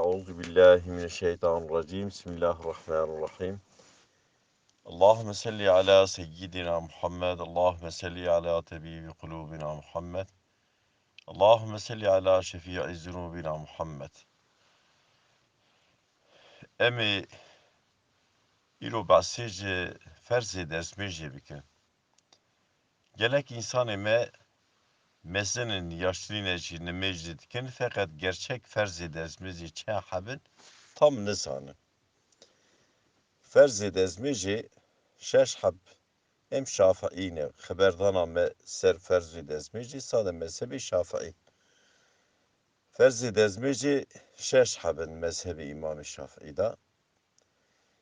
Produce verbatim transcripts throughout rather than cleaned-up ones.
أعوذ بالله من الشيطان الرجيم. بسم الله الرحمن الرحيم. اللهم صل على سيدنا محمد. اللهم صل على طبيب قلوبنا محمد. اللهم صل على شفيع ذنوبنا محمد. Em ê îro behsê ji ferzê dezmêjê bikin. Gelek însanê me mezin in, yaşlî ne jî nimêj jî dikin, feqet gerçek ferzê dezmêjê çend heb in tam nizanin. Ferzê dezmêjê şeş heb, em şafiî ne. Xeberdana me ser ferzê dezmêjê sade mezhebê şafiî. Ferzê dezmêjê şeş heb in mezhebê Îmamê Şafiî de.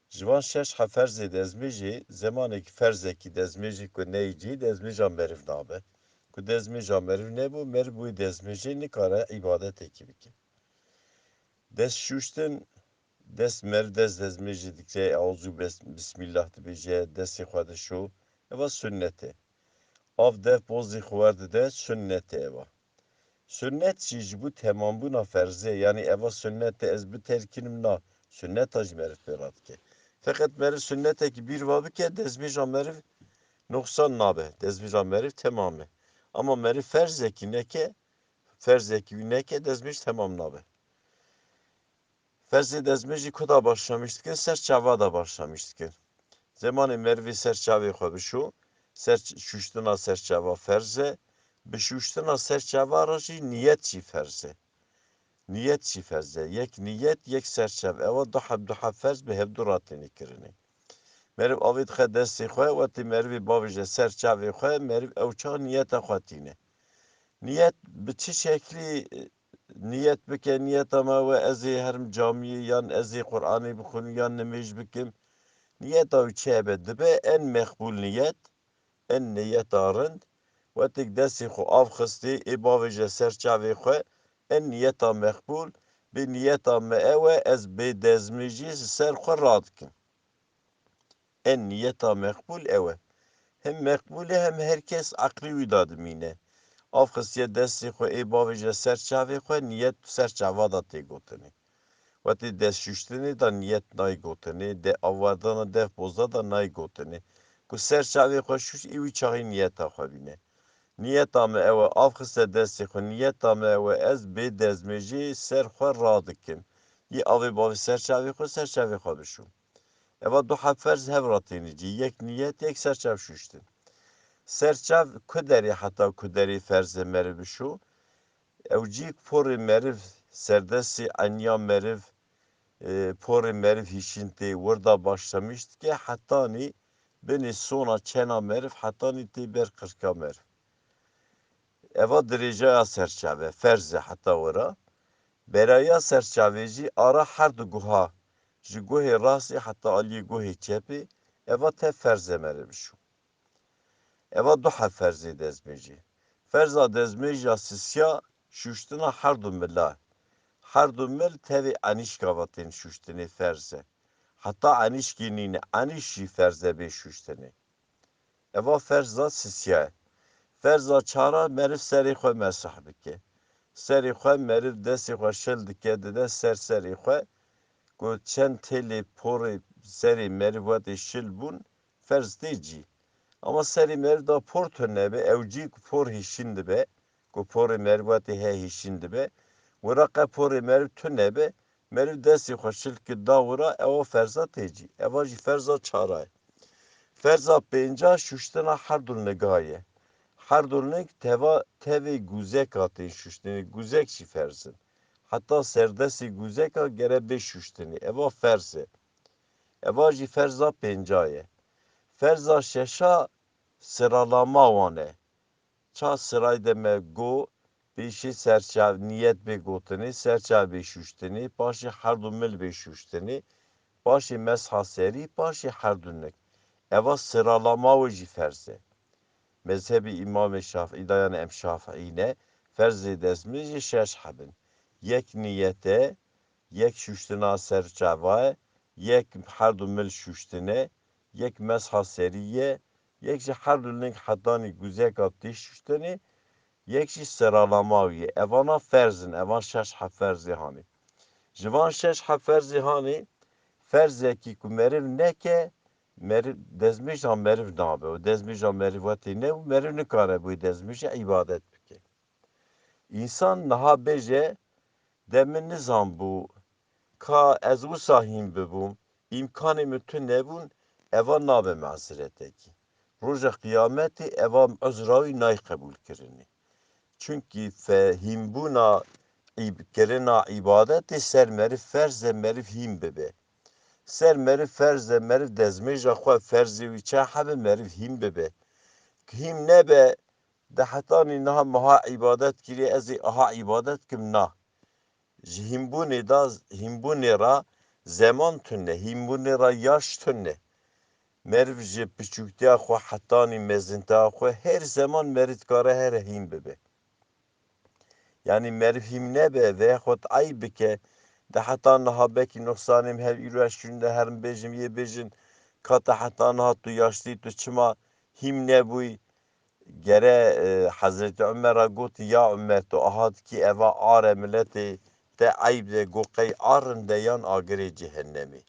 Ji van şeş heb ferzê dezmêjê, zemanekî ferzekî dezmêjê ku neyê cihê, dezmêja meriv nabe. Ku dezmêja meriv nebû, meriv bi wê dezmêjê nikare îbadetekî bike. Dest şûştin, dest meriv dest dezmêjê dikire, eûzû bes-, bismîllah dibêje, destê xwe dişo, eva sunnet e. Av dev pozê xwe werdide, sunnet e eva. Sunnet jî ji bo temambûna ferzê, yanî eva sunnet e, ez biterkînim na, sunneta jî meriv pê radike. Feqet meriv sunnetekî bîr va bike, dezmêja meriv noqsan nabe, dezmêja meriv temam e. Ama meriv ferzekî neke, ferzekî wî neke, dezmêj temam nabe. Ferzê dezmêjî ku da başlamiş dikin? Ser çava da başlamiş dikin. Zemanê merivê ser çavê xwe bişo, ser ç-, şûştina ser çava ferz e. Bi şûştina ser çava re jî niyet jî ferz e. Niyet jî ferz e. Yek niyet, yek ser çav. Ewa du heb, du heb ferz bi hevdu re têne kirinê. Meriv avê dixe destê xwe, wetê merivê bavêje ser çavê xwe, meriv ew çax niyeta xwe tîne. Niyet bi çi şeklî, e, niyet bike, niyeta me we ez ê herim camiyê, yan ez ê Qur'anê bixwînim, yan nimêj bikim. Niyeta wî çi hebe? Dibe en meqbûl niyet, en niyeta rind. Wetêk destê xwe av xistê, ê bavêje ser çavê xwe, en niyeta meqbûl, bê niyeta me ew e, ez bê dezmêjî ser xwe radikim. En niyeta meqbûl ew e. Hem meqbûl e, hem her kes eqlê wî da dimîne. Av xistiye destê xwe, ê bavêje ser çavê xwe, niyet ser çava da tê gotinê. Wetê dest şûştinê da niyet nayê gotinê, de avwerdana dev pozda da nayê gotinê. Ku ser çavê xwe şûş, ê wî çaxî niyeta xwe bîne. Niyeta me ew e, av xiste destê xwe, niyeta me ew e, ez bê dezmêjê ser xwe radikim. Yê avê bavê ser çavê xwe, ser çavê xwe bişûm. Eva du heb ferz hev re têne cî, yek niyet, yek ser çav şûştin. Ser çav ku derê heta ku derê ferzê meriv bişo, ew cî ku porê meriv, serdestê eniya meriv, e, porê meriv hişîn tê, wirda başlamiş dike, hetanî binê sona çena meriv, hetanî tê ber qirka meriv. Eva dirêjaya serçave, ferz e heta wira. Beraya serçavê jî ara her du guha, ji guhê rastê heta aliyê guhê çepê, eva tev ferz e meriv bişû. Eva du heb ferzê dezmêjê. Ferza dezmêja sisiya şûştina her du mila. Her du mil tevê enîşka ve tên şûştinê ferz e. Heta enîşkê nîne, enîş jî ferz e bê şûştinê. Eva ferza sisiya ye. Ferza çara meriv serê xwe mesih bike. Serê xwe meriv destê xwe şil dike, dide ser serê xwe. Ku çend têlê porê serê meriv wetê şil bûn, ferz tê cî. Ama serê meriv da por tune be, ew cî ku por hişîn dibe, ku porê meriv wetê he hişîn dibe, wira qe porê meriv tune be, meriv destê xwe şil ki da wira, ewa ferza tê cî. Eva jî ferza çara ye. Ferza pênca şuştina her du niga ye. Her du nig teva, tevê guzeka tên şuştinê. Guzek jî ferz in. Heta serdestê guzeka gere bê şuştinê. Eva ferz e. Eva jî ferza pênca ye. Ferza şeşa siralama wan e. Ça siray de me go, pêşî serçav niyet bê gotinê, serçav bê şuştinê, paşê her du mil bê şuştinê, paşê mesha serî, paşê her du nik. Eva siralama wê jî ferz e. Mezhebê Îmamê Şafîî de, yani em Şafîî ne, ferzê dezmê jî şeş heb in. Yek niyet e, yek şuştina serçava ye, yek her du mil şuştin e, yek mesha serî ye, yek jî her du ling hetanî guzeka tê şuştinê, yek jî seralama wî ye. Evana ferz in, evan şeş heb ferzê hanê. Ji van şeş heb ferzê hanê, ferzekî ku meriv neke, meriv, dezmêja meriv nabe û dezmêja meriv wetê nebû, meriv nikare bi wê dezmêjê îbadet bike. Însan niha bêje, de min nizanbû, ka ez wisa hîn bibûm, îmkanê min tune bûn, eva nabe meziretekî. Roja qiyametê eva uzra wî nayê qebûlkirinê. Çunkî fe-, hînbûna îb-, kirina îbadetê ser meriv ferz e, meriv hîn bibe. Ser meriv ferz e, meriv dezmêja xwe, ferzê wî çi hebe, meriv hîn bibe. Hîn nebe, de hetanî niha meha îbadet kiriye, ez ê aha îbadet kim, na. Ji hînbûnê da, hînbûnê re zeman tune, hînbûnê re yaş tune. Meriv ji piçûktiya xwe hetanî mezintiya xwe her zeman meriv dikare here hîn bibe. Yanî meriv hîn nebe veya xwe eyb bike, de heta niha belkî nuqsanê min hev îro ez şûn de herin bêjim, yê bêjin, ka te heta niha tu yaşlî, tu çima hîn nebûyî? Gere, e, Hezretî Umera got, ya Umer, tu aha dikî eva are miletê te eyb de, got, qey arin de yan agirê cehennemê.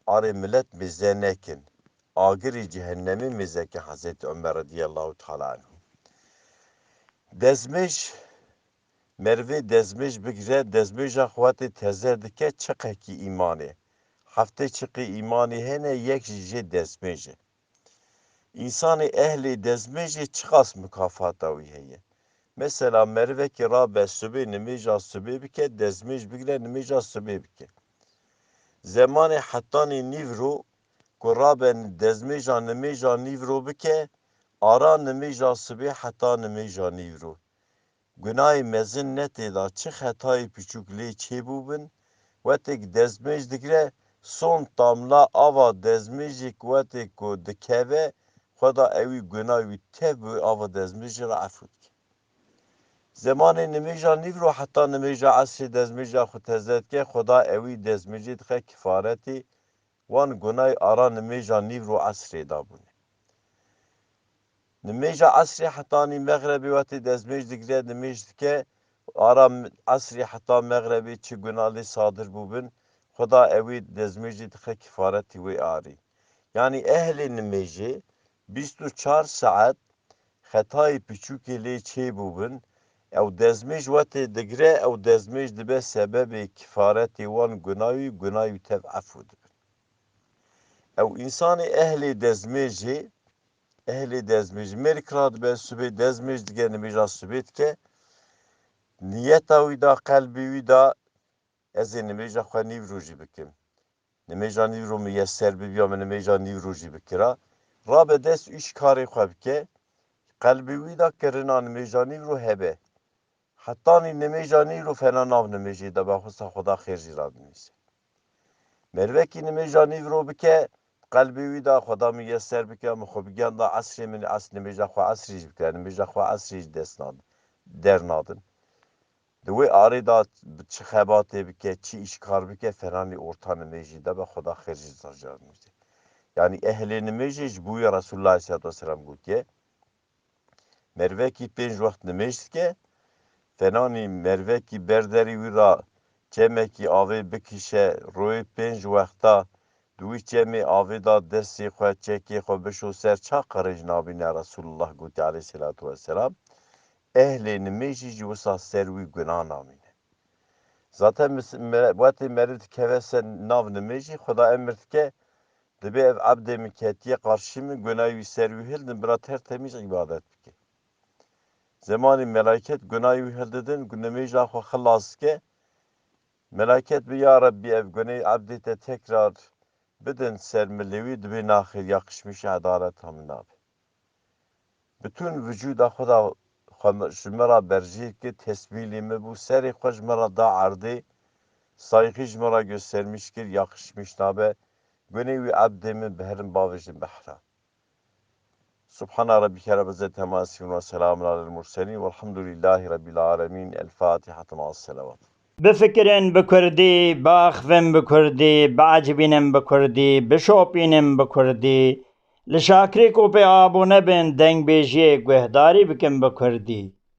Arê milet mêze nekin. Agirê cehennemê mêze ke Hezretî Umer radiyallahu teala anhu. Dezmêj, merivê dezmêj bigire, dezmêja xwe tê teze dike, çiqekî îmanê. Heftê çiqê îmanê hene, yek jî jê dezmêj e. Însanê ehlê dezmêjê çiqas mukafata wî heye? Mesela merivekî rabe sibê nimêja sibê bike, dezmêj bigire nimêja sibê bike. Zemanê hetanî nîvro ku rabe dezmêja nimêja nîvro bike, ara nimêja sibê heta nimêja nîvro. Gunayê mezin ne tê de, çi xetayê piçûk lê çêbûbin, wetêk dezmêj digire, son tamla ava dezmêjê ku wetêk ku dikeve, Xweda ewî gunayê wî tev bi ava dezmêjê re efû dike. Zemanê nimêja nîvro heta nimêja esrê dezmêja xwe teze dike, Xweda ewî dezmêjê dixe kifaretê wan gunayê ara nimêja nîvro esrê da bûne. Nimêja esrê hetanî mexrebê wetê dezmêj digire, nimêj dike, ara esrê heta mexrebê çi guna lê sadir bûbin, Xweda ewê dezmêjê dixe kifaretî wê arî. Yanî ehlê nimêjê bîst û çar saet xetayê piçûkê lê çêbûbin, ew dezmêj wetê digire, ew dezmêj dibe sebebê kifaretê wan gunayî, gunayî tev efû dibin. Ew însanê ehlê dezmêjê, ehlê dezmêj, mêrik radibe, sibê dezmêj dike, nimêja sibê dike, niyeta wî da, qelbê wî da, ez ê nimêja xwe nîvro jî bikim. Nimêja nîvro miyeser bibiya min nimêja nîvro jî bikira. Rabe dest û îş karê xwe bike, qelbê wî da kirina nimêja nîvro hebe. Hetanî nimêja nîvro fena nav nimêjê de be, xwesa Xweda xêr jî radinîse. Merivekî nimêja nîvro bike, qelbê wî da Xweda miyeser bike, min xwe bigihanda esrê, min es nimêja xwe esrê jî bikira, nimêja xwe esrê jî dest nadin, dernadin. Di wê arê de bi çi xebatê bike, çi îşkar bike, fena nî orta nimêjî de be, Xweda xêr jî radinîse. Yanî ehlê nimêjê ji bo wî Resulullah aleyhisselatu vesselam gotiye, merivekî pênc wext nimêj dike, fena nî merivekî ber derê wî ra çemekî avê bikişe, royê pênc wexta di wî çemê avê de destê xwe, çekê xwe bişo ser, ça qirêj nabîne? Resulullah gotiye aleyhisselatu vesselam, ehlê nimêjî jî wisa ser wî guna namîne. Zaten mis-, mere-, wetê meriv dikeve ser nav nimêjî, Xweda emir dike, dibê ev ebdê min ketiye qarşî min, gunayê wî ser wî hildin, bira tertemîz îbadet bike. Zemanî melaiket gunayê wî hildidin, gu-, nimêja xwe xilas dike. Melaiket bi, ya Rebbî, ev guneyê ebdê te tekrar bidin ser milê wî, dibê naxêr, yaqişmîşa edaleta min nabe. Bütün vücuda xwe da xwe mi-, ji min re berjêr kir, tesbîlê min bû, serê xwe ji min re da erdê, saygî ji min re göstermiş kir, yaqişmîş nabe, gunê wî ebdê min biherin bavêjin behra. Subhana Rabbike Rabbil İzzeti Amma Yasifun ve Selamun Alel Murselin Velhamdülillahi Rabbil Alemin. El Fatiha ma'as selavat. Bifikirin bi kurdî, biaxivin bi kurdî, biecibînin bi kurdî, bişopînin bi kurdî. Li şakirê ku pê abûne bin, dengbêjiyê guhdarî bikin bi kurdî.